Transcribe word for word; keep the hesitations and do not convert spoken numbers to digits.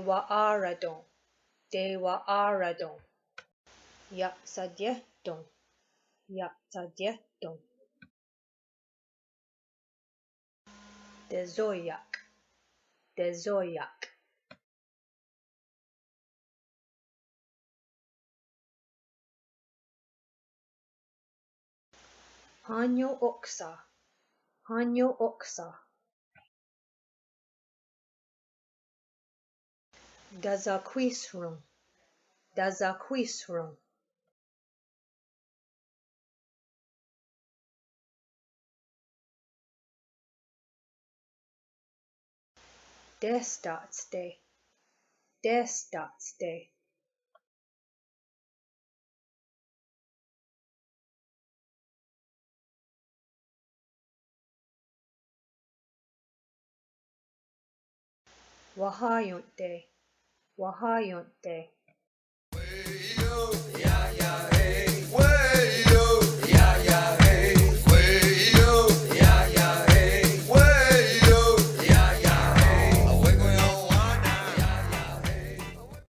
Tewa'á:raton. Tewa'á:raton. Ia'satiéhton. Ia'satiéhton. Tesó:yak. Tesó:yak. Hánio óksa. Hánio óksa. Tasakhwísron. Tasakhwísron. Testà:tste. Testà:tste. Wahá:ion' te'. Wahá:ion' te'.